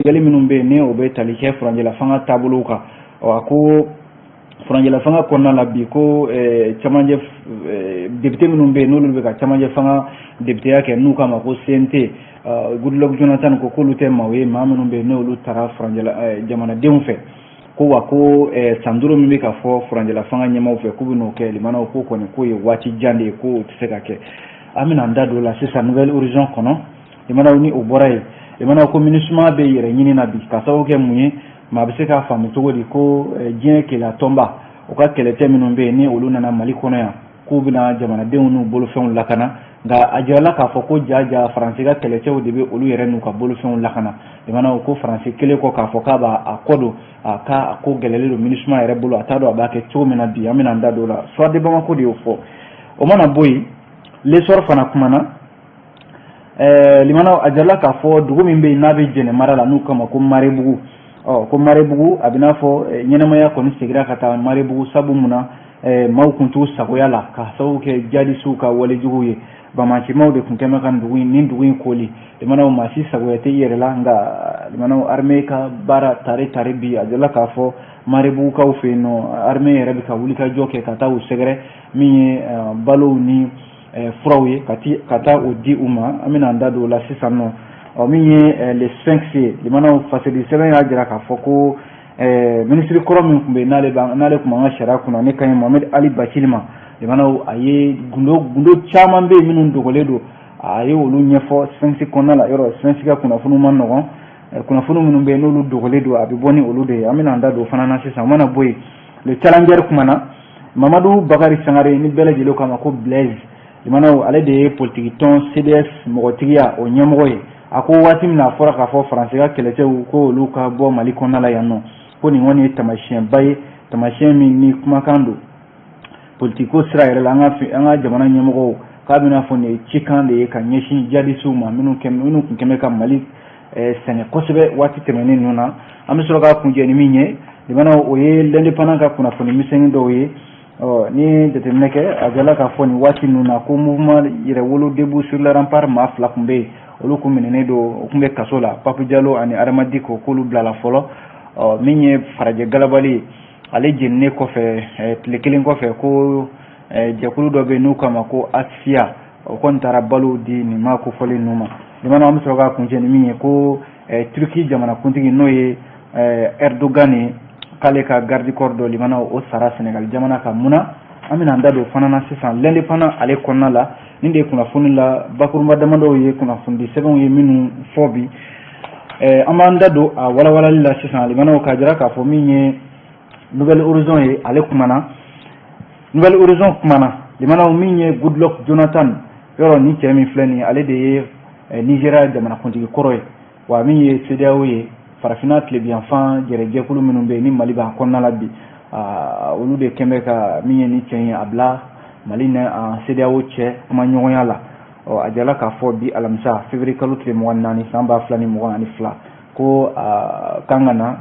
Sɛgɛsɛgɛli minnu bɛ yen, ni o bɛ tali kɛ furancɛla fanga taabolo kan, ɔ, a ko furancɛla fanga kɔnɔna la bi, ko camancɛ député minnu bɛ yen, n'olu bɛ ka camancɛ fanga députéya kɛ, n'u k'a ma ko CNT, Goodluck Jonathan ko k'olu tɛ maaw ye, maa minnu bɛ yen, n'olu taara furancɛla jamanadenw fɛ. Ko wa ko san 5 min bɛ ka fɔ furancɛla fanga ɲɛmaaw fɛ k'u bɛ n'o kɛ, limanaw ko kɔni k'o ye waati jan de ye, ko o tɛ se ka kɛ. An bɛna an da don o la sisan Nouvel Horizon kɔnɔ. Limanaw, ni o bɔra yen, limanaw, ko MINUSMA bɛ yɛrɛ ɲini na bi, ka sababu kɛ mun ye? Maa bɛ se k'a faamu cogo di ko diɲɛ keleya tɔnba, o ka kɛlɛcɛ minnu bɛ yen, ni olu nana Mali kɔnɔ yan k'u bɛna jamanadenw n'u bolofɛnw lakana, nka a jirala k'a fɔ ko ja ja Faransi ka kɛlɛcɛw de bɛ olu yɛrɛ n'u ka bolofɛnw lakana? Limanaw, ko Faransi kelen kɔ k'a fɔ k'a b'a a kɔ don, a ka ko gɛlɛlen don MINUSMA yɛrɛ bolo, a t'a dɔn a b'a kɛ cogo min na bi. An bɛna an da don o la. Soir de Bamako de y'o fɔ. O mana bɔ yen, L'Essor fana kumana. Limanaw, a jirala k'a fɔ dugu min bɛ yen, n'a bɛ Jɛnɛ mara la, n'u kama ko Marebugu, ɔ, ko Marebugu, a bɛ n'a fɔ ɲɛnamaya kɔni seginna ka taa Marebugu. Sabu mun na? Maaw kun t'u sagoya la, ka sababu kɛ jadisiw ka walejuguw ye. Bamacimaw de tun kɛn bɛ ka dugu in, nin dugu in koli. Limanaw, maa si sagoya tɛ i yɛrɛ la, nka limanaw, armée ka baara tare tare bi, a jirala k'a fɔ Marebugukaw fɛ yen nɔ, armée yɛrɛ bɛ ka wulikajɔ kɛ ka taa u sɛgɛrɛ, min ye balow ni furaw ye, ka taa o di u ma. An bɛna an da don o la sisan nɔ. Ɔ, min ye Le Sphinx ye, limanaw, fasedi sɛbɛn y'a jira k'a fɔ ko minisiri kɔrɔ min tun bɛ yen, n'ale tun b'an ka sariya kunna, ne ka ɲi Mohamed Ali Bathily ma, limanaw, a ye gundo gundo caman bɛ yen minnu dogolen don, a ye olu ɲɛfɔ Sphinx kɔnɔna la. Yɔrɔ Sphinx ka kunnafoniw ma nɔgɔn, kunnafoni minnu bɛ yen, n'olu dogolen don, a bɛ bɔ ni olu de ye. An bɛna an da don o fana na sisan. O mana bɔ yen, Le Challenger kumana. Mamadu Bakari Sangare, ni bɛɛ lajɛlen k'a ma ko Blaise, limanaw, ale de ye politiki tɔn CDS mɔgɔtigiya o ɲɛmɔgɔ ye. A ko waati min na a fɔra k'a fɔ Faransi ka kɛlɛcɛw ko olu ka bɔ Mali kɔnɔna la yan nɔ, ko nin kɔni ye taamasiyɛnba ye, taamasiyɛn min ni kumakan don politiko sira yɛrɛ la an ka jamana ɲɛmɔgɔw, k'a bɛna fɔ nin ye cikan de ye ka ɲɛsin jadisiw ma, minnu tun kɛn bɛ ka Mali sɛgɛn kosɛbɛ waati tɛmɛnen ninnu na. An bɛ sɔrɔ k'a kuncɛ ni min ye, limanaw, o ye L'Indépendant ka kunnafoni misɛnnin dɔw ye. Ɔ, ni ye jateminɛ kɛ, a jala k'a fɔ nin waati ninnu na ko Mouvement Yɛrɛwolo Debout sur le Rempart maa fila tun bɛ yen, olu kun minɛnen don, u tun bɛ kaso la, Pape Diallo ani Adama Dicko, k'olu bilala fɔlɔ. Ɔ, min ye Farajɛ Galabali ye, ale jeninen kɔfɛ, tile kelen kɔfɛ, ko jɛkulu dɔ bɛ yen n'u k'a ma ko ASFIA, o kɔni taara balo di nin maa kofɔlen ninnu ma. Limanaw, an bɛ sɔrɔ k'a kuncɛ ni min ye, ko Turki jamanakuntigi, n'o ye Erdogan ye, k'ale ka garde corps dɔ, limanaw, o sara Sénégal jamana kan. Mun na? An bɛna an da don o fana na sisan L'Indépendant ale kɔnɔna la. Nin de ye kunnafoni la bakurunba damadɔw ye, kunnafonidi sɛbɛnw ye minnu fɔ bi. An b'an da don a walawalali la sisan. Limanaw, k'a jira k'a fɔ min ye Nouvel Horizon ye, ale kumana. Nouvel Horizon kumana, limanaw, min ye Goodluck Jonathan. Yɔrɔ ni cɛ min filɛ nin ye, ale de ye Nigéria jamanakuntigi kɔrɔ ye. Wa min ye CEDEAO ye, farafinna tilebiyanfan jɛrɛjɛkulu minnu bɛ yen, ni Mali b'a kɔnɔna la bi, olu de kɛn bɛ ka min ye ni cɛ in a bila Mali ni CEDEAO cɛ kumaɲɔgɔnya la. Ɔ, a jala k'a fɔ bi alamisa, février kalo tile 24, san 2022, ko kan ka na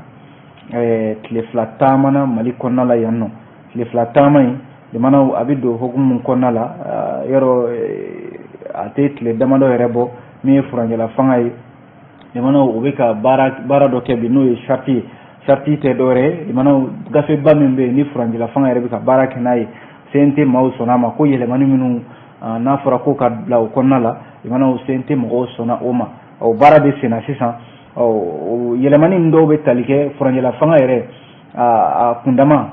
tile 2 taama na Mali kɔnɔna la yan nɔ. Tile 2 taama in, limanaw, a bɛ don hokumu min kɔnɔna la, yɔrɔ a tɛ tile damadɔ yɛrɛ bɔ, min ye furancɛla fanga ye, limanaw, o bɛ ka baara dɔ kɛ bi, n'o ye charte ye. Charte tɛ dɔwɛrɛ ye, limanaw, gafeba min bɛ yen ni furancɛla fanga yɛrɛ bɛ ka baara kɛ n'a ye. CNT maaw sɔnna a ma ko yɛlɛmani minnu n'a fɔra ko ka bila o kɔnɔna la, limanaw, CNT mɔgɔw sɔnna o ma. O baara bɛ sen na sisan. Ɔ, yɛlɛmani dɔw bɛ tali kɛ furancɛla fanga yɛrɛ a kundama,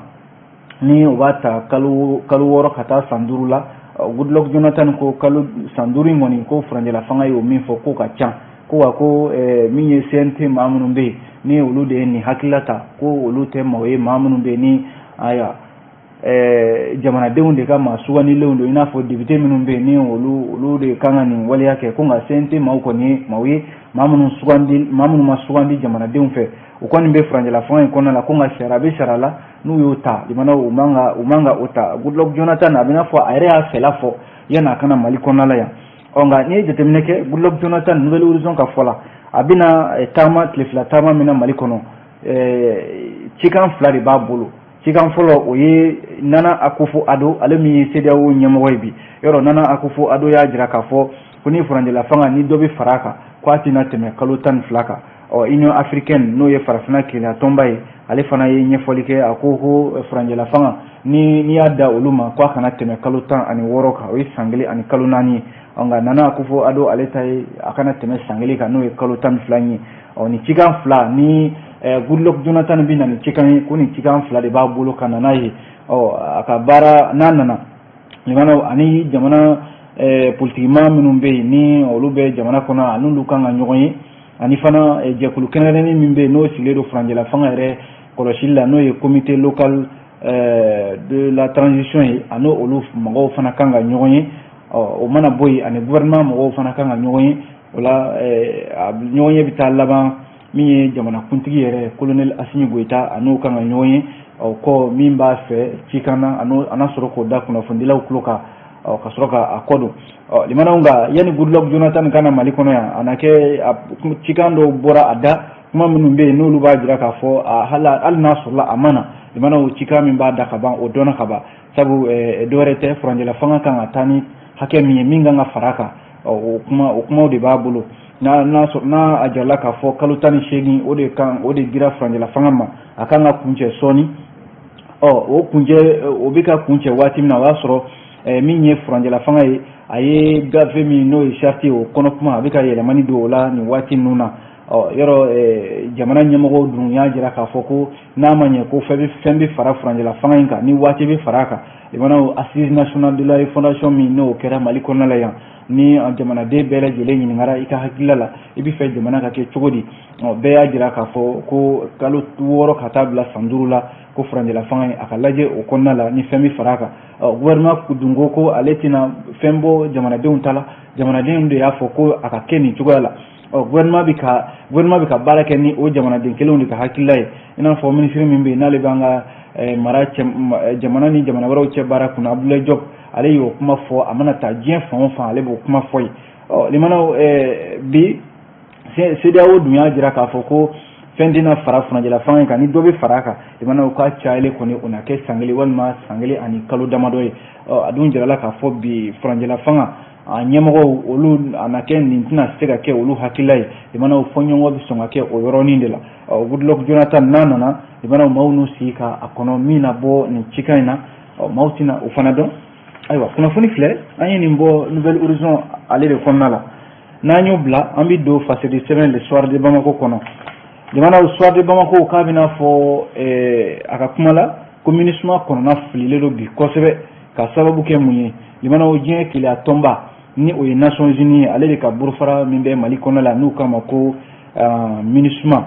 ni o b'a ta kalo 6 ka taa san 5 la. Goodluck Jonathan ko kalo san 5 in kɔni, ko furancɛla fanga ye o min fɔ, k'o ka ca. Ko wa ko min ye CNT maa minnu bɛ yen, ni olu de ye nin hakilila ta, ko olu tɛ maaw ye, maa minnu bɛ yen ni ayiwa jamanadenw de ka maa sugandilenw don, i n'a fɔ député minnu bɛ yen, ni olu de kan ka nin waleya kɛ. Ko nka CNT maaw kɔni ye maaw ye, maa minnu sugandi, maa minnu ma sugandi jamanadenw fɛ, u kɔni bɛ furancɛla fanga in kɔnɔna la. Ko nka sariya bɛ sariya la, n'u y'o ta, limanaw, u man ka o ta. Goodluck Jonathan, a bɛ n'a fɔ a yɛrɛ y'a fɛla fɔ yanni a kana Mali kɔnɔna la yan. Ɔ, nka n'i ye jateminɛ kɛ, Goodluck Jonathan, Nouvel Horizon ka fɔ la, a bɛna taama tile 2 taama min na Mali kɔnɔ, cikan fila de b'a bolo. Cikan fɔlɔ, o ye Nana Akufo Addo, ale min ye CEDEAO ɲɛmɔgɔ ye bi. Yɔrɔ Nana Akufo Addo y'a jira k'a fɔ ko ni furancɛla fanga, ni dɔ bɛ fara a kan, k'a tɛna tɛmɛ kalo 12 kan. Ɔ, Union africaine, n'o ye farafinna kelenya tɔnba ye, ale fana ye ɲɛfɔli kɛ. A ko ko furancɛla fanga ni n'i y'a da olu ma, ko a kana tɛmɛ kalo 16 kan, o ye san 1 ani kalo 4 ye. Nka Nana Akufo Addo, ale ta ye a kana tɛmɛ san 1 kan, n'o ye kalo 12 ye. Ɔ, nin cikan fila ni Goodluck Jonathan bɛ na ni cikan ye, ko nin cikan fila de b'a bolo ka na n'a ye. Ɔ, a ka baara n'a nana limanaw ani jamana politikima minnu bɛ yen, ni olu bɛ jamana kɔnɔ, a n'olu kan ka ɲɔgɔn ye, ani fana jɛkulu kɛrɛnkɛrɛnnen min bɛ yen, n'o sigilen don furancɛla fanga yɛrɛ kɔlɔsili la, n'o ye Comité local de la transition ye, a n'o olu mɔgɔw fana kan ka ɲɔgɔn ye. Ɔ, o mana bɔ yen, ani gouvernement mɔgɔw fana kan ka ɲɔgɔn ye. O la, a ɲɔgɔn ye bɛ taa laban min ye, jamanakuntigi yɛrɛ, colonel Assimi Goïta, a n'o kan ka ɲɔgɔn ye. Ɔ kɔ, min b'a fɛ cikan na, a n'a sɔrɔ k'o da kunnafonidilaw tulo kan, ɔ, ka sɔrɔ ka a kɔ don. Ɔ, limanaw, nka yanni Goodluck Jonathan ka na Mali kɔnɔ yan, a na kɛ cikan dɔw bɔra a da, kuma minnu bɛ yen, n'olu b'a jira k'a fɔ hali n'a sɔrɔla a ma na, limanaw, cikan min b'a da ka ban, o dɔnna ka ban. Sabu dɔwɛrɛ tɛ, furancɛla fanga kan ka taa ni hakɛ min ye, min kan ka fara a kan, o kuma, o kumaw de b'a bolo. N'a n'a sɔrɔ n'a a jirala k'a fɔ kalo 18, o de kan, o de dira furancɛla fanga ma, a kan ka kuncɛ sɔɔni. Ɔ, o kuncɛ, o bɛ ka kuncɛ waati min na, o y'a sɔrɔ min ye furancɛla fanga ye, a ye gafe min, n'o ye charte ye, o kɔnɔ kuma, a bɛ ka yɛlɛmani don o la nin waati ninnu na. Ɔ, yɔrɔ jamana ɲɛmɔgɔw dun y'a jira k'a fɔ ko n'a ma ɲɛ ko fɛn bɛ fara furancɛla fanga in kan, ni waati bɛ fara a kan. Limanaw, Assise nationale de la refondation min, n'o kɛra Mali kɔnɔna la yan, ni jamanaden bɛɛ lajɛlen ɲininkara i ka hakilila la, i bɛ fɛ jamana ka kɛ cogo di? Bɛɛ y'a jira k'a fɔ ko kalo 6 ka taa bila san 5 la, ko furancɛla fanga in a ka lajɛ o kɔnɔna la, ni fɛn bɛ fara a kan. Gouvernement dun ko ko ale tɛna fɛn bɔ jamanadenw ta la, jamanadenw de y'a fɔ ko a ka kɛ nin cogoya la. Ɔ, gouvernement bɛ ka baara kɛ ni o jamanaden kelenw de ka hakilila ye, i n'a fɔ minisiri min bɛ yen, n'ale b'an ka mara jamana ni jamana wɛrɛw cɛ baara kunna, Abdoulaye Diop, ale y'o kuma fɔ. A mana taa diɲɛ fan o fan, ale b'o kuma fɔ yen. Ɔ, limanaw, bi CEDEAO dun y'a jira k'a fɔ ko fɛn tɛna fara furancɛla fanga in kan. Ni dɔ bɛ fara a kan, limanaw, k'a cayalen kɔni, o na kɛ san 1 walima san 1 ani kalo damadɔ ye. Ɔ, a dun jirala k'a fɔ bi furancɛla fanga a ɲɛmɔgɔw, olu a na kɛ nin tɛna se ka kɛ olu hakilila ye. Limanaw, fɔɲɔgɔnkɔ bɛ sɔn ka kɛ o yɔrɔnin de la. Ɔ, Goodluck Jonathan n'a nana, limanaw, maaw n'u sigi ka a kɔnɔ min na bɔ nin cikan in na. Ɔ, maaw tɛna o fana dɔn. Ayiwa, kunnafoni filɛ, an ye nin bɔ Nouvel Horizon ale de kɔnɔna la. N'an y'o bila, an bɛ don fasidi sɛbɛn Le Soir de Bamako kɔnɔ. Jamanaw, Soir de Bamako k'a bɛna fɔ a ka kuma la ko MINUSMA kɔnɔna fililen don bi kosɛbɛ. Ka sababu kɛ mun ye? Limanaw, diɲɛ keleya tɔnba, ni o ye Nations Unies ye, ale de ka bolofara min bɛ Mali kɔnɔ la, n'u k'a ma ko MINUSMA.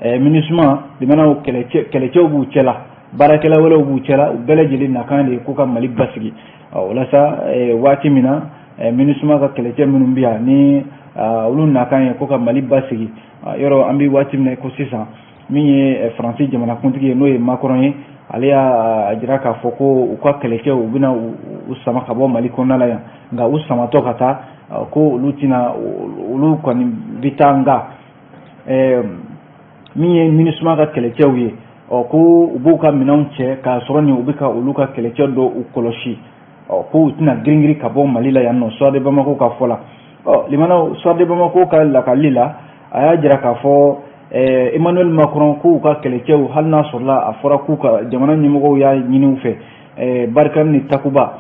MINUSMA, limanaw, kɛlɛcɛw b'u cɛ la, baarakɛla wɛrɛw b'u cɛ la, u bɛɛ lajɛlen nakan de ye ko ka Mali basigi. Walasa waati min na MINUSMA ka kɛlɛcɛ minnu bɛ yan, ni olu nakan ye ko ka Mali basigi, yɔrɔ an bɛ waati min na ko sisan, min ye Faransi jamanakuntigi ye, n'o ye Macron ye, ale y'a jira k'a fɔ ko u ka kɛlɛcɛw, u bɛna u sama ka bɔ Mali kɔnɔna la yan. Nka u samatɔ ka taa, ko olu tɛna, olu kɔni bɛ taa. Nka min ye MINUSMA ka kɛlɛcɛw ye, ɔ, ko u b'u ka minɛnw cɛ k'a sɔrɔ nin u bɛ ka olu ka kɛlɛcɛ dɔw u kɔlɔsi. Ɔ, ko u tɛna girin-girin ka bɔ Mali la yan nɔ, Soir de Bamako ka fɔ la. Ɔ, limanaw, Soir de Bamako ka lakali la, a y'a jira k'a fɔ Emmanuel Macron k'u ka kɛlɛcɛw, hali n'a sɔrɔla a fɔra k'u ka jamana ɲɛmɔgɔw y'a ɲini u fɛ Barkhane ni Takuba,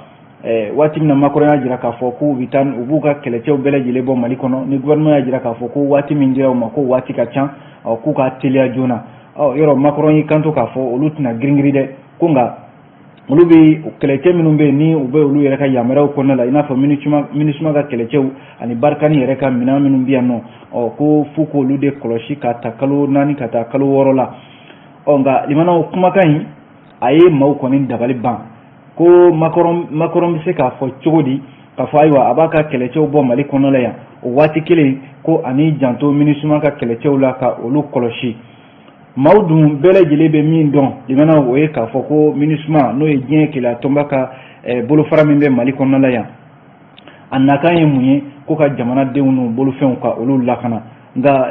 waati min na Macron y'a jira k'a fɔ k'u bɛ taa, u b'u ka kɛlɛcɛw bɛɛ lajɛlen bɔ Mali kɔnɔ, ni gouvernement y'a jira k'a fɔ ko waati min dira u ma, ko waati ka ca, ɔ, k'u ka teliya joona. Ɔ, yɔrɔ Macron y'i kanto k'a fɔ olu tɛna girin-girin dɛ, ko nka olu bɛ kɛlɛcɛ minnu bɛ yen, ni u bɛ olu yɛrɛ ka yamaruyaw kɔnɔna la, i n'a fɔ MINUSMA ka kɛlɛcɛw ani Barkhane yɛrɛ ka minɛn minnu bɛ yan nɔ, ɔ, ko f'u k'olu de kɔlɔsi ka ta kalo 4 ka taa kalo 6 la. Ɔ, nka limanaw, kumakan in a ye maaw kɔni dabali ban, ko Macron bɛ se k'a fɔ cogo di k'a fɔ ayiwa, a b'a ka kɛlɛcɛw bɔ Mali kɔnɔ la yan, o waati kelen ko ani janto MINUSMA ka kɛlɛcɛw la ka olu kɔlɔsi? Maaw dun bɛɛ lajɛlen bɛ min dɔn, limanaw, o ye k'a fɔ ko MINUSMA, n'o ye diɲɛ keleya tɔnba ka bolofara min bɛ Mali kɔnɔna la yan, a nakan ye mun ye? Ko ka jamanadenw n'u bolofɛnw ka olu lakana. Nka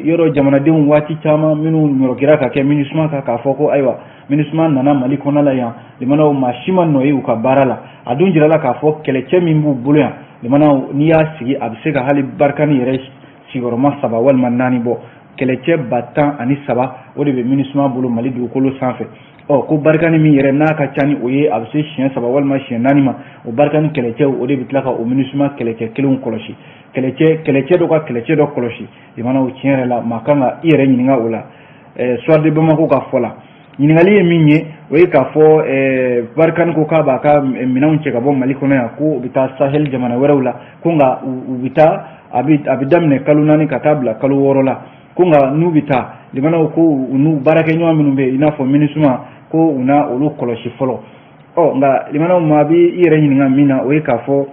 yɔrɔ jamanadenw waati caman minnu ɲɔrɔkira ka kɛ MINUSMA kan k'a fɔ ko ayiwa, MINUSMA nana Mali kɔnɔ la yan, limanaw, maa si ma nɔ ye u ka baara la. A dun jirala k'a fɔ kɛlɛcɛ min b'u bolo yan, limanaw, n'i y'a sigi, a bɛ se ka hali Barkhane yɛrɛ sigiyɔrɔma 3 walima 4 bɔ. Kɛlɛcɛ 13,000 o de bɛ MINUSMA bolo Mali dugukolo sanfɛ. Ɔ ko Barkhane min yɛrɛ n'a ka ca ni o ye, a bɛ se siɲɛ 3 walima siɲɛ 4 ma, o Barkhane kɛlɛcɛw o de bɛ tila ka o MINUSMA kɛlɛcɛ kelenw kɔlɔsi. Kɛlɛcɛ dɔ ka kɛlɛcɛ dɔ kɔlɔsi, limanaw, tiɲɛ yɛrɛ la, maa kan ka i yɛrɛ ɲininka o la. Soir de Bamako ka fɔ la, ɲininkali ye min ye, o ye k'a fɔ Barkhane ko k'a b'a ka minɛnw cɛ ka bɔ Mali kɔnɔ yan, ko u bɛ taa Sahel jamana wɛrɛw la, ko nka u bɛ taa, a bɛ daminɛ kalo 4 ka taa bila kalo 6 la, ko nka n'u bɛ taa, limanaw, ko u n'u baarakɛɲɔgɔn minnu bɛ yen, i n'a fɔ MINUSMA, ko u na olu kɔlɔsi fɔlɔ. Ɔ nka limanaw, maa bɛ i yɛrɛ ɲininka min na, o ye k'a fɔ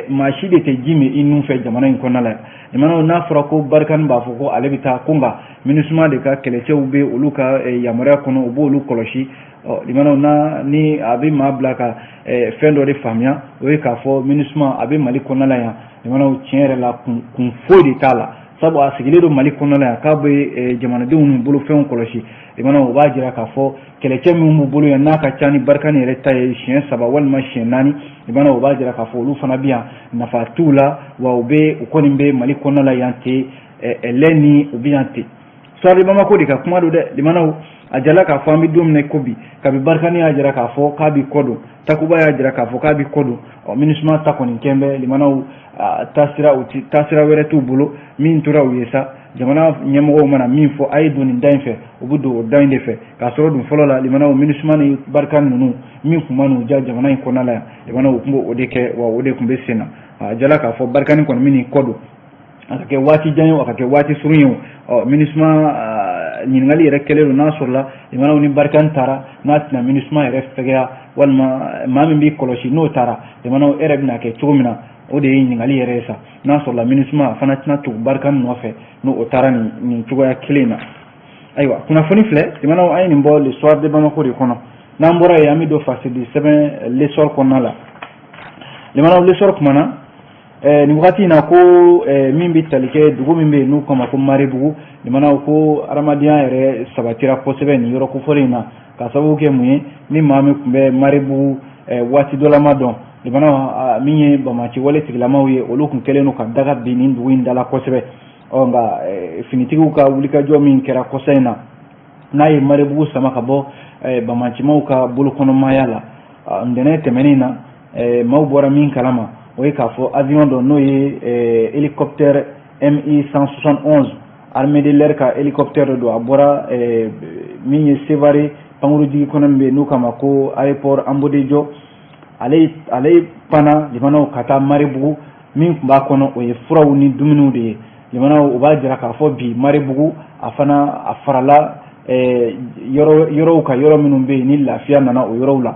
maa si de tɛ ji min i nun fɛ jamana in kɔnɔna la. Limanaw, n'a fɔra ko Barkhane b'a fɔ ko ale bɛ taa, ko nka MINUSMA de ka kɛlɛcɛw bɛ olu ka yamaruya kɔnɔ, u b'olu kɔlɔsi. Ɔ limanaw, n'a ni a bɛ maa bila ka fɛn dɔ de faamuya, o ye k'a fɔ MINUSMA a bɛ Mali kɔnɔna la yan. Limanaw, tiɲɛ yɛrɛ la, kun foyi de t'a la, sabu a sigilen don Mali kɔnɔna la yan k'a bɛ jamanadenw n'u bolofɛnw kɔlɔsi. Limanaw, o b'a jira k'a fɔ kɛlɛcɛ minnu b'u bolo yan, n'a ka ca ni Barkhane yɛrɛ ta ye siɲɛ 3 walima siɲɛ 4, limanaw, o b'a jira k'a fɔ olu fana bɛ yan, nafa t'u la, wa u bɛ u kɔni bɛ Mali kɔnɔna la yan ten, lɛ ni u bɛ yan ten. Soir de Bamako de ka kuma don dɛ. Limanaw, a jala k'a fɔ an bɛ don min na ko bi, kabi Barkhane y'a jira k'a fɔ k'a b'i kɔ don, Takuba y'a jira k'a fɔ k'a b'i kɔ don, ɔ MINUSMA ta kɔni kɛn bɛ. Limanaw, taasira u ti taasira wɛrɛ t'u bolo min tora u ye sa. Jamana ɲɛmɔgɔw mana min fɔ, a ye don nin da in fɛ, u bɛ don o da in de fɛ. K'a sɔrɔ dun fɔlɔ la, limanaw, MINUSMA ni Barkhane ninnu min tun ma n'u ja jamana in kɔnɔna la yan, limanaw, u tun b'o de kɛ, wa o de tun bɛ sen na. A jala k'a fɔ Barkhane kɔni min n'i kɔ don, a ka kɛ waati jan ye o, a ka kɛ waati surun ye o, ɔ MINUSMA ɲininkali yɛrɛ kɛlen don, n'a sɔrɔla limanaw ni Barkhane taara, n'a tɛna MINUSMA yɛrɛ fɛgɛya, walima maa min b'i kɔlɔsi n'o taara, limanaw, e yɛrɛ bɛna kɛ cogo min na, o de ye ɲininkali yɛrɛ ye sa. N'a sɔrɔla MINUSMA fana tɛna tugu Barkhane nɔfɛ n'o o taara nin cogoya kelen in na. Ayiwa, kunnafoni filɛ, limanaw, an ye nin bɔ Le Soir de Bamako de kɔnɔ. N'an bɔra yen, an bɛ don fasidi sɛbɛn L'Essor kɔnɔna la. Limanaw, L'Essor kumana nin wagati in na ko min bɛ tali kɛ dugu min bɛ yen n'u k'a ma ko Maribugu. Limanaw, ko adamadenya yɛrɛ sabatira kosɛbɛ nin yɔrɔ kofɔlen in na, ka sababu kɛ mun ye? Ni maa min tun bɛ Maribugu waati dɔ la ma dɔn, limanaw, min ye bamaci wale tigilamaw ye, olu tun kɛlen don ka daga bin nin dugu in da la kosɛbɛ. Ɔ nka finitigiw ka wulikajɔ min kɛra kɔsa in na, n'a ye Maribugu sama ka bɔ bamacimaw ka bolokɔnɔmaya la, ntɛnɛn tɛmɛnen na, maaw bɔra min kalama, o ye k'a fɔ avion dɔ, n'o ye hélicoptère Mi 171, armée de l'air ka hélicoptère dɔ don, a bɔra min ye Sevare pankurujigi kɔnɔ min bɛ yen n'u k'a ma ko aéroport Ambodejɔ, ale panna, limanaw, ka taa Maribugu. Min tun b'a kɔnɔ, o ye furaw ni dumuniw de ye. Limanaw, o b'a jira k'a fɔ bi Maribugu a fana a farala yɔrɔ yɔrɔw kan, yɔrɔ minnu bɛ yen ni lafiya nana o yɔrɔw la.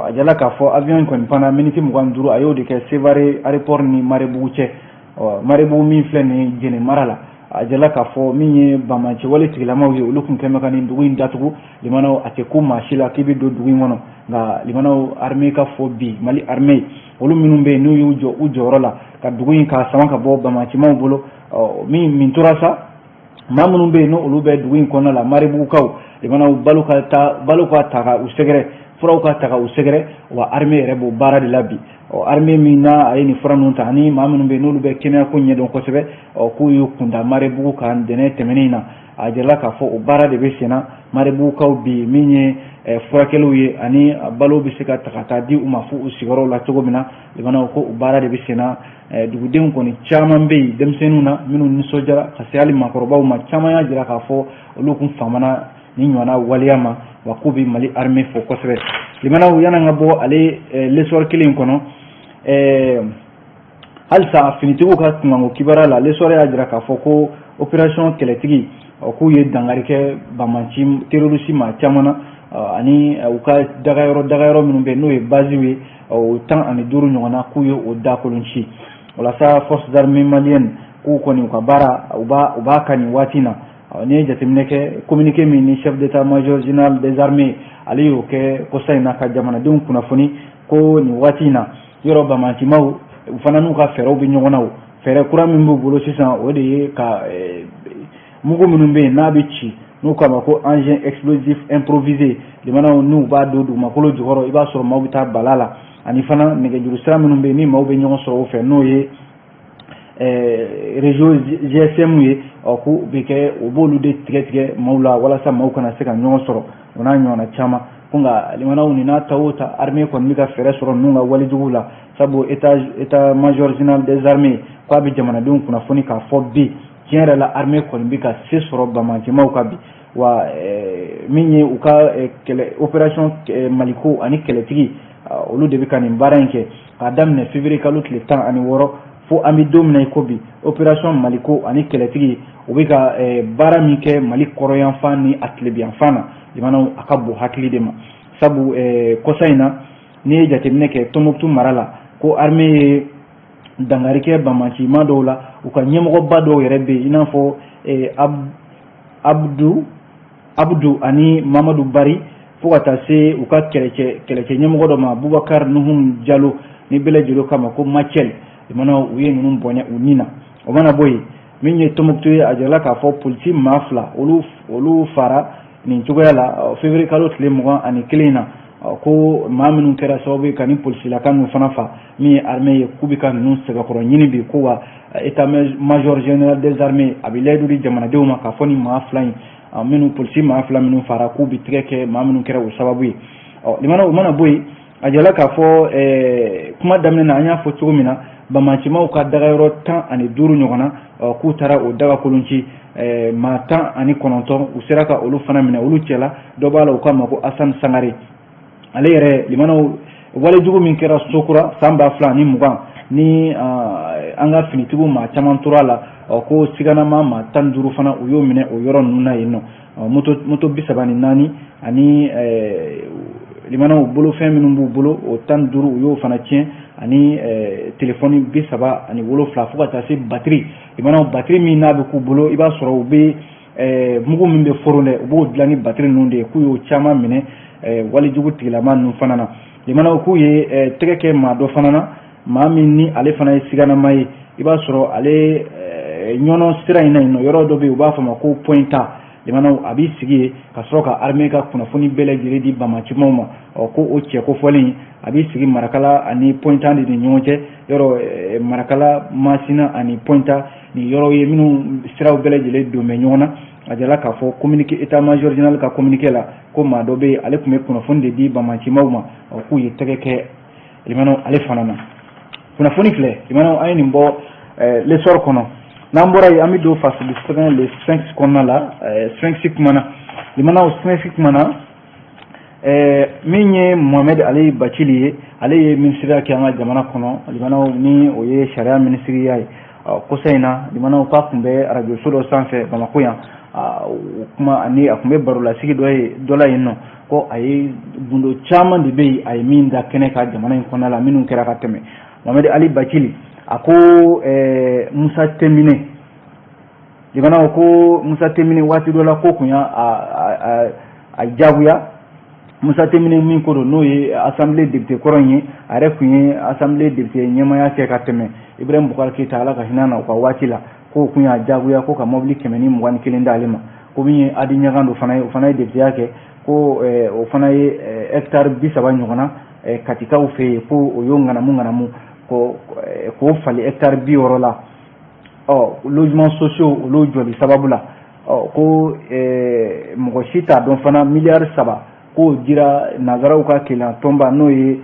A jala k'a fɔ avion in kɔni panna, miniti 25 a y'o de kɛ Sevare aéroport ni Maribugu cɛ. Maribugu min filɛ nin ye Jɛnɛ mara la, a jala k'a fɔ min ye banbaanci wale tigilamaw ye, olu tun kɛn bɛ ka nin dugu in datugu. Limanaw, a tɛ ko maa si la k'i bɛ don dugu in kɔnɔ. Nka limanaw, armée ka fɔ bi, Mali armée, olu minnu bɛ yen n'u y'u jɔ u jɔyɔrɔ la ka dugu in k'a sama ka bɔ banbaancimaw bolo, min tora sa, maa minnu bɛ yen n'olu bɛ dugu in kɔnɔna la, Maribugukaw, limanaw, balo ka taa, balo ka ta ka u sɛgɛrɛ, furaw ka ta ka u sɛgɛrɛ, wa armée yɛrɛ b'o baara de la bi. Ɔ armée min n'a a ye nin fura ninnu ta, ani maa minnu bɛ yen n'olu bɛ kɛnɛyako ɲɛdɔn kosɛbɛ, ɔ k'u y'u kunda Maribugu kan ntɛnɛn tɛmɛnen in na, a jirala k'a fɔ o baara de bɛ sen na Maribugukaw bi, min ye furakɛliw ye ani balo bɛ se ka ta ka taa di u ma fo u sigiyɔrɔw la cogo min na. Limanaw, ko o baara de bɛ sen na. Dugudenw kɔni caman bɛ yen, denmisɛnninw na minnu nisɔndiyara ka se hali maakɔrɔbaw ma, caman y'a jira k'a fɔ olu kun famana ni ɲɔgɔnna waleya ma, wa k'u bɛ Mali armée fo kosɛbɛ. Limanaw, yan'an ka bɔ ale L'Essor kelen in kɔnɔ, halisa finitigiw ka kunkanko kibaruya la, L'Essor y'a jira k'a fɔ ko opération kɛlɛtigi, k'u ye dankari kɛ banbaanci terroriste maa caman na, ani u ka dagayɔrɔ minnu bɛ yen n'o ye basew ye, o 15 ɲɔgɔnna, k'u ye o dakolon ci. Walasa forces armées maliennes k'u kɔni u ka baara u b'a kan nin waati in na. N'i ye jateminɛ kɛ, communiqué min ni chef d'état-major général des armées ale y'o kɛ kɔsa in na ka jamanadenw kunnafoni ko nin waati in na, yɔrɔ banbaancimaw u fana n'u ka fɛɛrɛw bɛ ɲɔgɔn na, o fɛɛrɛ kura min b'u bolo sisan, o de ye ka mugu minnu bɛ yen n'a bɛ ci, n'u k'a ma ko engin explosif improvisé, limanaw, n'u b'a don dugumakolo jukɔrɔ, i b'a sɔrɔ maaw bɛ taa bala la, ani fana nɛgɛjuru sira minnu bɛ yen ni maaw bɛ ɲɔgɔn sɔrɔ o fɛ, n'o ye Réseau GSM ye, ɔ k'u bɛ kɛ u b'olu de tigɛ tigɛ maaw la walasa maaw kana se ka ɲɔgɔn sɔrɔ, o n'a ɲɔgɔnna caman. Ko nka limanaw, nin n'a ta o ta, armée kɔni bɛ ka fɛɛrɛ sɔrɔ ninnu ka walejuguw la, sabu état major général des armées k'a bɛ jamanadenw kunnafoni k'a fɔ bi, tiɲɛ yɛrɛ la, armée kɔni bɛ ka se sɔrɔ banbaancimaw kan bi. Wa min ye u ka kɛlɛ opération Maliko ani kɛlɛtigi, olu de bɛ ka nin baara in kɛ k'a daminɛ février kalo tile 16 fo an bɛ don min na i ko bi. Opération Maliko ani kɛlɛtigi, u bɛ ka baara min kɛ Mali kɔrɔyanfan ni a tilebinyanfan na, jamanaw, a ka bon hakili de ma, sabu kɔsa in na, n'i ye jateminɛ kɛ Tɔnbɔkutu mara la, ko armée ye dankari kɛ banbaancima dɔw la, u ka ɲɛmɔgɔba dɔw yɛrɛ bɛ yen, i n'a fɔ Abudu ani Mamadu Bari, fo ka taa se u ka kɛlɛcɛ ɲɛmɔgɔ dɔ ma, Bubakari Nuhum Jalo, ni bɛɛ lajɛlen kama ko Macɛl. Jamanaw, u ye ninnu bɔnɛ u ni na. O mana bɔ yen, min ye Tɔnbɔkutu ye, a jirala k'a fɔ polisi maa 2, olu fara nin cogoya la février kalo tile 21 na. Ko maa minnu kɛra sababu ye ka ni polisilaka ninnu fana fa, min ye armée ye, k'u bɛ ka ninnu sɛbɛkɔrɔ ɲini bi. Ko wa état major général des armées a bɛ layidu di jamanadenw ma k'a fɔ ni maa 2 in minnu, polisi maa 2 minnu fara, k'u bɛ tigɛ kɛ maa minnu kɛra o sababu ye. Ɔ limana, o mana bɔ yen, a jirala k'a fɔ kuma daminɛ na, an y'a fɔ cogo min na, banbaancimaw ka dagayɔrɔ 15 ɲɔgɔn na, k'u taara o daga kolon ci. Maa 19, u sera ka olu fana minɛ. Olu cɛla dɔ b'a la, u k'a ma ko Asani Sangare. Ale yɛrɛ, limanaw, walejugu min kɛra Sokura san 2020 ni an ka finitigiw maa caman tora a la, ko siganama maa 15 fana, u y'o minɛ o yɔrɔ ninnu na yen nɔ. Moto 34 ani limanaw bolofɛn minnu b'u bolo, o 15, u y'o fana tiɲɛ, ani telefɔni 37, fo ka taa se batiri. Limanaw, batiri min n'a bɛ k'u bolo, i b'a sɔrɔ u bɛ mugu min bɛ foron dɛ, u b'o dilan ni batiri ninnu de ye, k'u y'o caman minɛ walejugu tigilama ninnu fana na. Limanaw, k'u ye tɛgɛ kɛ maa dɔ fana na, maa min ni ale fana ye siganama ye. I b'a sɔrɔ ale Ɲɔnɔ sira in na yen nɔ, yɔrɔ dɔ bɛ yen, u b'a fɔ a ma ko Point A. Limanaw, a b'i sigi yen ka sɔrɔ ka armée ka kunnafoni bɛɛ lajɛlen di banbaancimaw ma. Ɔ ko o cɛ kofɔlen, a b'i sigi Marakala ani Point A de ni ɲɔgɔn cɛ yɔrɔ, Marakala, Masina ani Point A, nin yɔrɔ ye minnu siraw bɛɛ lajɛlen don bɛ ɲɔgɔn na. A jirala k'a fɔ communiqué état major général ka communiqué la, ko maa dɔ bɛ yen, ale tun bɛ kunnafoni de di banbaancimaw ma. Ɔ k'u ye tɛgɛ kɛ, limanaw, ale fana na. Kunnafoni filɛ, limanaw, an ye nin bɔ L'Essor kɔnɔ. N'an bɔra yen, an bɛ don fasidi sɛbɛn Le Sphinx kɔnɔna la. Sphinx kumana, limanaw, Sphinx kumana min ye Mohamed Ali Bacili ye, ale ye minisiriya kɛ an ka jamana kɔnɔ, limanaw, ni o ye sariya minisiriya ye. Kɔsa in na, limanaw, k'a tun bɛ arajoso dɔ sanfɛ Bamakɔ yan, o kuma ani a tun bɛ barolasigi dɔ ye dɔ la yen nɔ, ko a ye gundo caman de bɛ yen, a ye min da kɛnɛ kan jamana in kɔnɔna la, minnu kɛra ka tɛmɛ. Mohamed Ali Bacili a ko Musa Tɛmine, limanaw, ko Musa Tɛmine waati dɔ la, ko kun y'a a jagoya. Musa Tɛmine min ko don, n'o ye assemblée député kɔrɔ in ye, a yɛrɛ tun ye assemblée député ɲɛmaaya kɛ ka tɛmɛ Ibrahim Boubacar Keita, Ala ka hinɛ na, u ka waati la, k'o kun y'a jagoya ko ka mobili 121 d'ale ma. Ko min ye Adi Ɲagando fana ye, o fana ye députéya kɛ, ko o fana ye hectare 30 ɲɔgɔnna Katikaw fɛ yen, ko o y'o ŋanamu ŋanamu k'o fali hectare 60 la. Ɔ logement sociaux, olu jɔli sababu la, ɔ ko mɔgɔ si t'a dɔn fana, miliyari 3 k'o dira nanzaraw ka kelenya tɔnba, n'o ye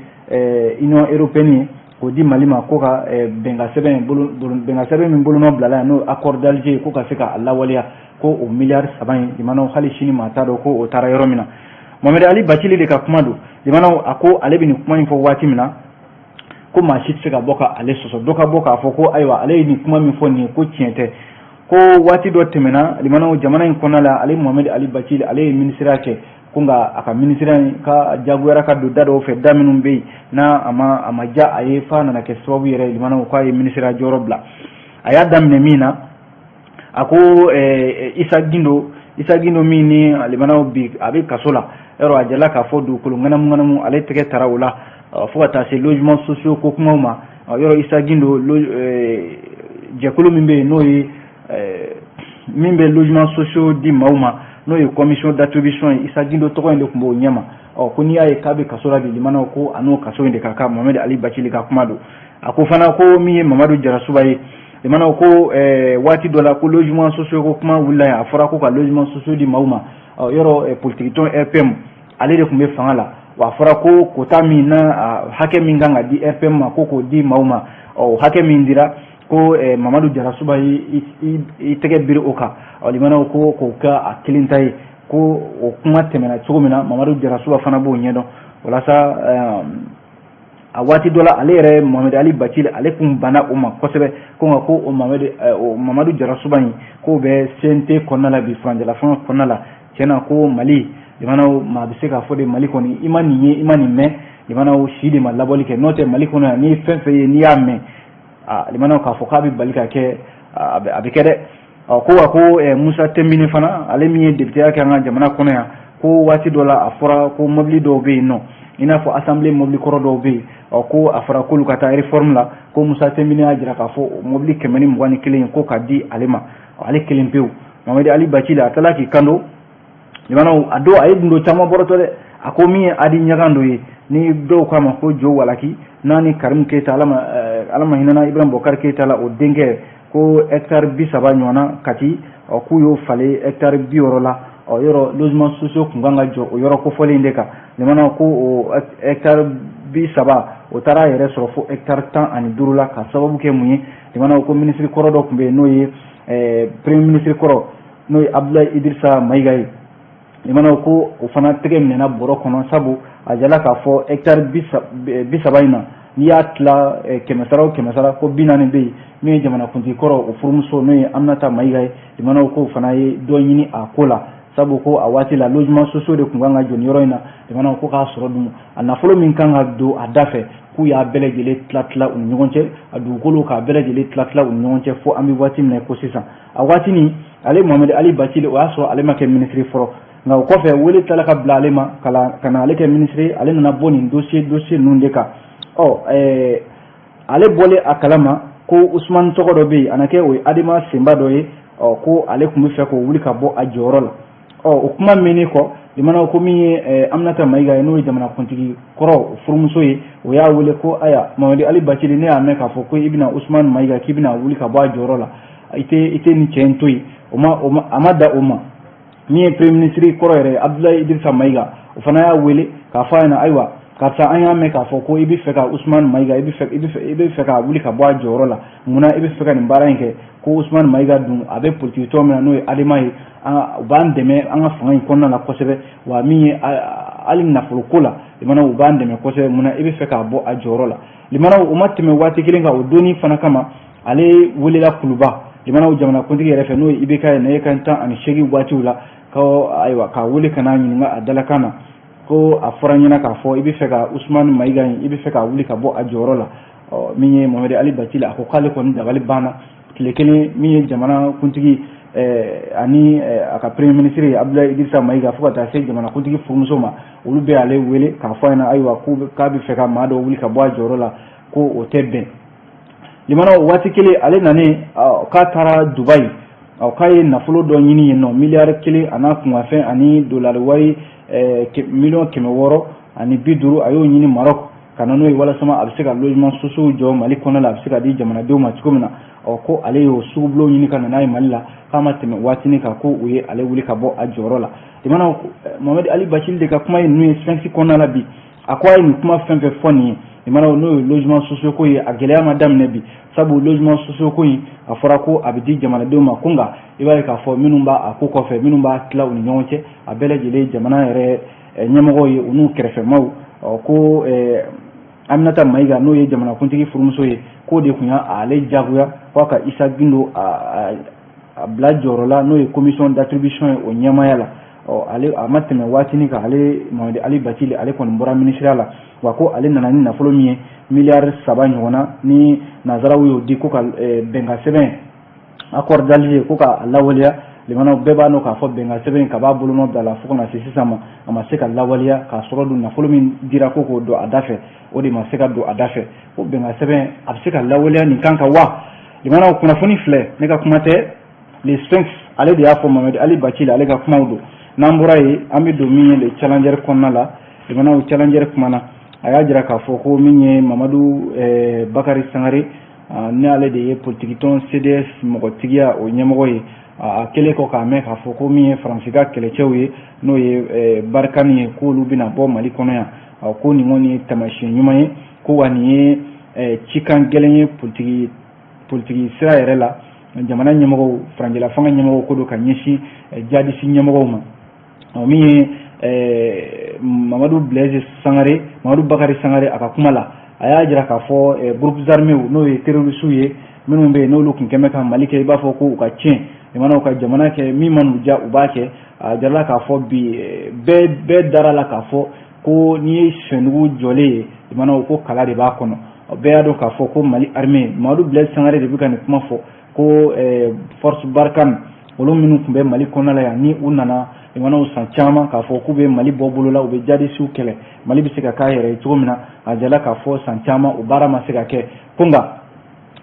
Union européenne ye, k'o di Mali ma, ko ka bɛnkan sɛbɛn min bolonɔ bilala yan, n'o accord d'Alger, ko ka se k'a lawaleya, ko o miliyari 3 in, limanaw, hali sini maa t'a dɔn ko o taara yɔrɔ min na. Mohamed Ali Bacili de ka kuma don. Limanaw, a ko ale bɛ nin kuma in fɔ waati min na, ko maa si tɛ se ka bɔ ka ale sɔsɔ, dɔ ka bɔ k'a fɔ ko ayiwa, ale ye nin kuma min fɔ nin ye, ko tiɲɛ tɛ. Ko waati dɔ tɛmɛna, limanaw, jamana in kɔnɔna la, ale Mohamed Ali Bacili, ale ye minisiriya kɛ, ko nka a ka minisiriya in ka jagoyara ka don da dɔw fɛ, da minnu bɛ yen n'a a ma diya a ye, f'a nana kɛ sababu yɛrɛ ye, limanaw, k'a ye minisiriya jɔyɔrɔ bila. A y'a daminɛ min na, a ko Isa Gindo, Isa Gindo min ni limanaw bi a bɛ kaso la yɔrɔ, a jala k'a fɔ dugukolo ŋanamu ŋanamu, ale tɛgɛ tara o la, fo ka taa se logement sociaux ko kumaw ma. Yɔrɔ Isa Gindo, jɛkulu min bɛ yen, n'o ye min bɛ logement sociaux di maaw ma, n'o ye commission d'attribution ye, Isa Gindo tɔgɔ in de tun b'o ɲɛma. Ɔ ko n'i y'a ye k'a bɛ kaso la bi, limanaw, ko a n'o kaso in de ka kan. Mohamed Ali Bacili ka kuma don. A ko fana ko min ye Mamadu Jarasuba ye, Limanaw ko waati dɔ la ko logement sociaux ko kuma wulila yan, a fɔra ko ka logement sociaux di maaw ma. Yɔrɔ politique tɔn RPM, ale de tun bɛ fanga la. Wa a fɔra ko quota min na, hakɛ min kan ka di RPM ma, ko k'o di maaw ma. Ɔ, hakɛ min dira, ko Mamadu Jarasuba y'i tɛgɛ biri o kan. Ɔ, limanaw ko k'o kɛ a kelen ta ye. Ko o kuma tɛmɛna cogo min na, Mamadu Jarasuba fana b'o ɲɛdɔn. Walasa a waati dɔ la, ale yɛrɛ Mohamed Ali Bathily, ale kun banna o ma kosɛbɛ, ko nka ko o Mamadu Jarasuba in, k'o bɛ CNT kɔnɔna la bi, furancɛla fanga kɔnɔna la. Tiɲɛna, ko Mali, limanaw, maa bɛ se k'a fɔ de, Mali kɔni, i ma nin ye, i ma nin mɛn. Limanaw, si de ma labɔli kɛ, n'o tɛ Mali kɔnɔ yan, n'i ye fɛn fɛn ye, n'i y'a mɛn, a limanaw, k'a fɔ k'a bɛ bali ka kɛ, a bɛ kɛ dɛ. Ɔ, ko wa ko Musa Tɛnbini fana, ale min ye députéya kɛ an ka jamana kɔnɔ yan, ko waati dɔ la, a fɔra ko mobili dɔw bɛ yen nɔ, i n'a fɔ assemblée mobili kɔrɔ dɔw bɛ yen. Ɔ, ko a fɔra k'olu ka taa réforme la. Ko Musa Tɛnbini y'a jira k'a fɔ mobili 121, ko ka di ale ma, ale kelen pewu. Mamadi Ali Bathily, a taara k'i kanto. Limanaw, a don a ye gundo caman bɔrɔtɔ dɛ. A ko min ye Adi Ɲagan dɔ ye, ni dɔw k'a ma ko Jo Walaki, n'a ni Karimu Keyita, Ala ma hinɛna Ibrahim Bɔkari Keyita la, o denkɛ, ko hectare 30 ɲɔgɔnna Kati, ɔ, k'u y'o falen hectare 60 la. Ɔ, yɔrɔ logement sociaux kun kan ka jɔ o yɔrɔ kofɔlen de kan. Limanaw, ko o hectare 30, o taara a yɛrɛ sɔrɔ fo hectare 15 la. Ka sababu kɛ mun ye? Limanaw, ko minisiri kɔrɔ dɔ tun bɛ yen, n'o ye premier ministre kɔrɔ, n'o ye Abdoulaye Idrissa Mayiga ye. Limanaw, ko o fana tɛgɛ minɛna bɔrɔ kɔnɔ, sabu a jala k'a fɔ hectare 30 in na, n'i y'a tila kɛmɛ sara o kɛmɛ sara, ko 40 bɛ yen. Min ye jamanakuntigi kɔrɔ, o furumuso, n'o ye Aminata Mayiga ye, limanaw, k'o fana ye dɔ ɲini a ko la, sabu ko a waati la, logement sociaux de tun kan ka jɔ nin yɔrɔ in na. Limanaw, ko k'a sɔrɔ dun, a nafolo min kan ka don a da fɛ, k'u y'a bɛɛ lajɛlen tila tila u ni ɲɔgɔn cɛ, a dugukolo, k'a bɛɛ lajɛlen tila tila u ni ɲɔgɔn cɛ, fo an bɛ waati min na ko sisan. A waati nin, ale Mohamed Ali Bathily, o y'a sɔrɔ ale ma kɛ minisiri fɔlɔ. Nka o kɔfɛ, wele tilala ka bila ale ma ka na ale kɛ minisiri. Ale nana bɔ nin dossier ninnu de kan. Ɔ, ale bɔlen a kalama ko Usumani tɔgɔ dɔ bɛ yen, a na kɛ o ye Adema senba dɔ ye. Ɔ, ko ale tun bɛ fɛ k'o wuli ka bɔ a jɔyɔrɔ la. Ɔ, o kuma mɛnnen kɔ, limanaw, ko min ye Aminata Mayiga ye, n'o ye jamanakuntigi kɔrɔ furumuso ye, o y'a wele ko aya, Mamadi Ali Bathily, ne y'a mɛn k'a fɔ ko i bɛna Usumani Mayiga, k'i bɛna wuli ka bɔ a jɔyɔrɔ la, i tɛ nin cɛ in to yen. O ma o ma a ma da o ma. Min ye premier ministre kɔrɔ yɛrɛ, Abdoulaye Idrissa Mayiga, o fana y'a wele k'a fɔ a ɲɛna: ayiwa karisa, an y'a mɛn k'a fɔ ko i bɛ fɛ ka Usumani Mayiga, i bɛ fɛ k'a wuli ka bɔ a jɔyɔrɔ la. Munna i bɛ fɛ ka nin baara in kɛ? Ko Usumani Mayiga dun, a bɛ politique tɔn min na, n'o ye Adema ye, u b'an dɛmɛ an ka fanga in kɔnɔna la kosɛbɛ. Wa min ye hali nafolo ko la, limanaw, u b'an dɛmɛ kosɛbɛ. Munna i bɛ fɛ k'a bɔ a jɔyɔrɔ la? Limanaw, o ma tɛmɛ waati kelen kan, o donni fana kama, ale welela Kuluba, limanaw, jamanakuntigi yɛrɛ fɛ, n'o ye IBK ye, nɛgɛ kan 18 waatiw la, ko ayiwa, k'a wele ka n'a ɲininka a dalakan na, ko a fɔra ɲɛna k'a fɔ i bɛ fɛ ka Usumani Mayiga in, i bɛ fɛ k'a wuli ka bɔ a jɔyɔrɔ la. Ɔ, min ye Mohamed Ali Bathily, a ko k'ale kɔni dabali banna. Tile kelen, min ye jamanakuntigi ani a ka premier ministre ye Abdoulaye Idrissa Mayiga, fo ka taa se jamanakuntigi furumuso ma, olu bɛɛ y'ale wele k'a fɔ a ɲɛna ayiwa, k'a bɛ fɛ ka maa dɔ wuli ka bɔ a jɔyɔrɔ la, ko o tɛ bɛn. Limanaw, waati kelen, ale nanen k'a taara Dubayi, k'a ye nafolo dɔ ɲini yen nɔ, miliyari 1 a n'a kunkanfɛn ani dolari wari miliyɔn 650, a y'o ɲini Maroc ka na n'o ye, walasa a bɛ se ka logement sociaux jɔ Mali kɔnɔ la, a bɛ se ka di jamanadenw ma cogo min na. Ɔ, ko ale y'o sugubulon ɲini ka na n'a ye Mali la, k'a ma tɛmɛ waatinin kan, ko u ye ale wuli ka bɔ a jɔyɔrɔ la. Limanaw, Mohamed Ali Bathily de ka kuma ye ninnu ye Sphinx kɔnɔna la bi. A ko a ye nin kuma fɛn fɛn fɔ nin ye, limanaw, n'o ye logement sociaux ko ye, a gɛlɛya ma daminɛ bi, sabu logement sociaux ko in, a fɔra ko a bɛ di jamanadenw ma, ko nka i b'a ye k'a fɔ minnu b'a a ko kɔfɛ, minnu b'a tila u ni ɲɔgɔn cɛ, a bɛɛ lajɛlen jamana yɛrɛ ɲɛmɔgɔw ye, u n'u kɛrɛfɛmaw. Ɔ, ko Aminata Mayiga, n'o ye jamanakuntigi furumuso ye, k'o de tun y'ale jagoya k'a ka Isa Gindo a bila jɔyɔrɔ la, n'o ye commission d'attribution ye, o ɲɛmaaya la. Ɔ, ale a ma tɛmɛ waatinin kan, ale Mohamed Ali Bathily, ale kɔni bɔra minisiriya la. Wa ko ale nana ni nafolo min ye, miliyari 3 ɲɔgɔnna, ni nanzaraw y'o di ko ka bɛnkan sɛbɛn, accord d'Alger, ko k'a lawaleya. Limanaw, bɛɛ b'a dɔn k'a fɔ bɛnkan sɛbɛn, ka b'a bolonɔ bila la, fo ka na se sisan ma, a ma se ka lawaleya. K'a sɔrɔ dun, nafolo min dira ko k'o don a da fɛ, o de ma se ka don a da fɛ. Ko bɛnkan sɛbɛn, a bɛ se ka lawaleya nin kan ka wa? Limanaw, kunnafoni filɛ, ne ka kuma tɛ, le Sphinx, ale de y'a fɔ. Mohamed Ali Bathily, ale ka kumaw don. N'an bɔra yen, an bɛ don min ye le Challenger kɔnɔna la. Limanaw, Challenger kumana, a y'a jira k'a fɔ ko min ye Mamadu Bakari Sangare, Ni ale de ye politikitɔn CDS mɔgɔtigiya o ɲɛmɔgɔ ye, a kɛlen kɔ k'a mɛn k'a fɔ ko min ye Faransi ka kɛlɛcɛw ye, n'o ye Barkhane ye, k'olu bɛna bɔ Mali kɔnɔ yan, ko nin kɔni ye taamasiyɛn ɲuman ye, ko wa nin ye cikan gɛlɛn ye politiki sira yɛrɛ la, jamana ɲɛmɔgɔw, furancɛla fanga ɲɛmɔgɔw ko don ka ɲɛsin jihadisi ɲɛmɔgɔw ma. Min ye Mamadu Blaise Sangare, Mamadu Bakari Sangare, a ka kuma la, a y'a jira k'a fɔ groupes armés, n'o ye terroristes ye, minnu bɛ yen n'olu tun kɛn bɛ ka Mali kɛ i b'a fɔ ko u ka tiɲɛ, jamanaw ka jamana kɛ min man'u diya u b'a kɛ. A jirala k'a fɔ bi bɛɛ dara la k'a fɔ ko n'i ye sɛnugu jɔlen ye, jamanaw ko kala de b'a kɔnɔ. Bɛɛ y'a dɔn k'a fɔ ko Mali armée, Mamadu Blaise Sangare de bɛ ka nin kuma fɔ, ko force Barkhane, olu minnu tun bɛ Mali kɔnɔna la yan, ni u nana jamanaw san caman k'a fɔ k'u bɛ Mali bɔ bolo la, u bɛ jihadisiw kɛlɛ, Mali bɛ se ka k'a yɛrɛ ye cogo min na. A jirala k'a fɔ san caman o baara ma se ka kɛ, ko nka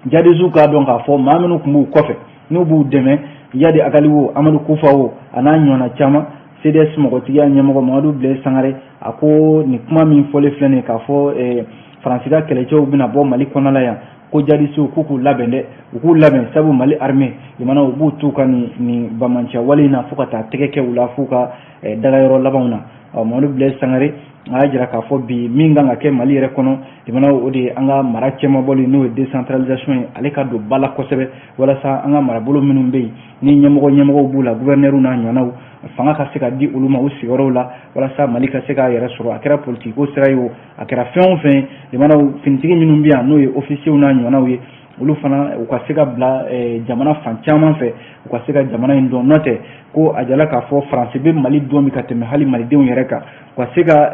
jihadisiw k'a dɔn k'a fɔ maa minnu tun b'u kɔfɛ n'u b'u dɛmɛ, Iyad Ag Ghali wo, Amadu Kufa wo, a n'a ɲɔgɔnna caman. CDS mɔgɔtigiya ɲɛmɔgɔ Mamadu Blaise Sangare, a ko nin kuma min fɔlen filɛ nin ye, k'a fɔ Faransi ka kɛlɛcɛw bɛna bɔ Mali kɔnɔna la yan, ko jihadisiw k'u k'u labɛn dɛ, u k'u labɛn, sabu Mali armée, jamanaw u b'u t'u ka nin bamanciya wale in na fo ka taa tɛgɛ kɛ u la f'u ka dagayɔrɔ labanw na. Mamadu Blaise Sangare a y'a jira k'a fɔ bi min kan ka kɛ Mali yɛrɛ kɔnɔ, jamanaw, o de ye an ka mara cɛmabɔli, n'o ye décentralisation ye, ale ka don ba la kosɛbɛ, walasa an ka marabolo minnu bɛ yen ni ɲɛmɔgɔ b'u la, gouverneur n'a ɲɔgɔnnaw, fanga ka se ka di olu ma u sigiyɔrɔw la, walasa Mali ka se k'a yɛrɛ sɔrɔ. A kɛra politiki ko sira ye o, a kɛra fɛn o fɛn ye, jamanaw finitigi minnu bɛ yan, n'o ye officiers n'a ɲɔgɔnnaw ye, olu fana u ka se ka bila jamana fan caman fɛ, u ka se ka jamana in dɔn. N'o tɛ ko a jala k'a fɔ Faransi bɛ Mali dɔn bi ka tɛmɛ hali malidenw yɛrɛ kan, u ka se ka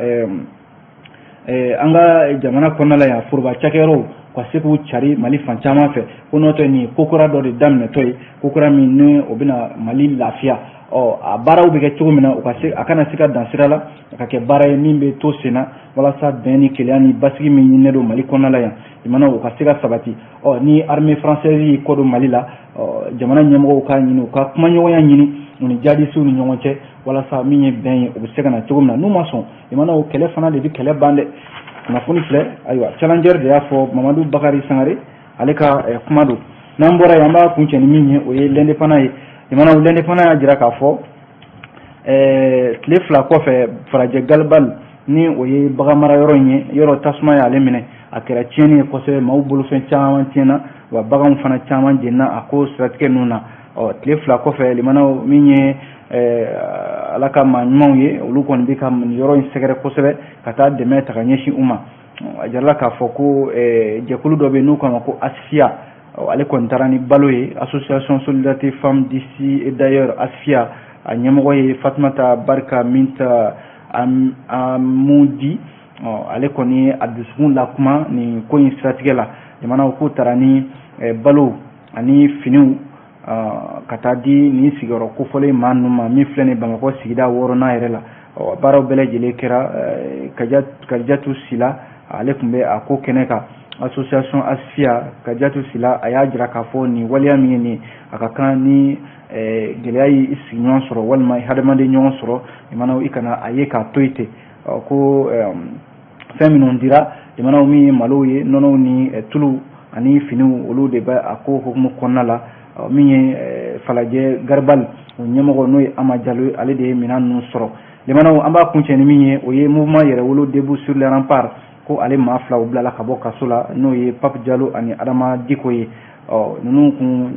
an ka jamana kɔnɔna la yan foroba cakɛyɔrɔw, u ka se k'u cari Mali fan caman fɛ, ko n'o tɛ nin ye ko kura dɔ de daminɛtɔ ye, ko kura min ni o bɛna Mali lafiya. Ɔ a baaraw bɛ kɛ cogo min na, u ka se a kana se ka dan sira la, a ka kɛ baara ye min bɛ to sen na, walasa bɛn ni kelenya ni basigi min ɲininen don Mali kɔnɔna la yan, jamana o ka se ka sabati. Ɔ ni armée française y'i kɔ don Mali la, jamana ɲɛmɔgɔw k'a ɲini u ka kumaɲɔgɔnya ɲini u ni jihadisiw ni ɲɔgɔn cɛ, walasa min ye bɛn ye, o bɛ se ka na cogo min na. N'u ma sɔn, jamanaw, kɛlɛ fana de bɛ kɛlɛ ban dɛ. Kunnafoni filɛ, ayiwa, Challenger de y'a fɔ, Mamadu Bakari Sangare ale ka kuma don. N'an bɔra yen, an b'a kuncɛ ni min ye, o ye L'Indépendant ye. Jamanaw, L'Indépendant y'a jira k'a fɔ tile 2 kɔfɛ, Falajɛ Galibali, ni o ye bagan mara yɔrɔ in ye, yɔrɔ tasuma y'ale minɛ, a kɛra tiɲɛni ye kosɛbɛ, maaw bolofɛn caman tiɲɛna, wa baganw fana caman jenina a ko siratigɛ ninnu na. Ɔ tile 2 kɔfɛ, limanaw, min ye Ala ka maa ɲumanw ye, olu kɔni bɛ ka nin yɔrɔ in sɛgɛrɛ kosɛbɛ ka taa dɛmɛ ta ka ɲɛsin u ma. A jirala k'a fɔ ko jɛkulu dɔ bɛ yen n'u k'a ma ko ASFIA, ale kɔni taara ni balo ye, Association Solidarité Femmes d'ici et d'ailleurs, ASFIA, a ɲɛmɔgɔ ye Fatumata Barika Minta Amudi. Ale kɔni a dusukun la kuma nin ko in siratigɛ la, jamanaw k'u taara ni balo ani finiw ka taa di nin sigiyɔrɔ kofɔlen maa ninnu ma, min filɛ nin Bamakɔ sigida 6nan yɛrɛ la. Baaraw bɛɛ lajɛlen kɛra. Kadijatu Sila, ale tun bɛ a ko kɛnɛ kan, association ASFIA. Kadijatu Sila, a y'a jira k'a fɔ nin waleya min ye nin, a ka kan ni gɛlɛya y'i sigiɲɔgɔn sɔrɔ walima hadamaden ɲɔgɔn sɔrɔ, jamanaw, i kana a ye k'a to yen ten. Ko fɛn minnu dira jamanaw, min ye malow ye, nɔnɔw ni tulu ani finiw, olu de bɛ a ko hukumu kɔnɔna la. Min ye Falajɛ Garibali, o ɲɛmɔgɔ, n'o ye Ama Jalo ye, ale de ye minɛn ninnu sɔrɔ. Jamanaw, an b'a kuncɛ ni min ye, o ye mouvement Yɛrɛwolo Debout sur les remparts, ko ale maa 2 u bilala ka bɔ kaso la, n'o ye Pape Jalo ani Adama Diko ye. Ɔ ninnu kun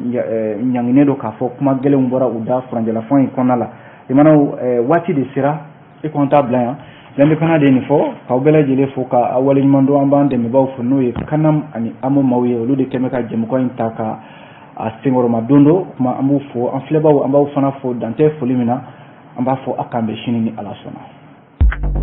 ɲanginen don k'a fɔ kuma gɛlɛnw bɔra u da furancɛlafanga in kɔnɔna la. Jamanaw, waati de sera i kɔn t'a bila yan. L'Indépendant de ye nin fɔ k'aw bɛɛ lajɛlen fo ka aw waleɲuman dɔn. An b'an dɛmɛbaaw fo, n'o ye Kanam ani Amo maaw ye, olu de kɛn bɛ ka jɛmukan in ta ka a senkɔrɔma don dɔ kuma. An b'u fo. An filɛbaw, an b'aw fana fo, dan tɛ foli min na. An b'a fɔ a k'an bɛn sini ni Ala sɔnna.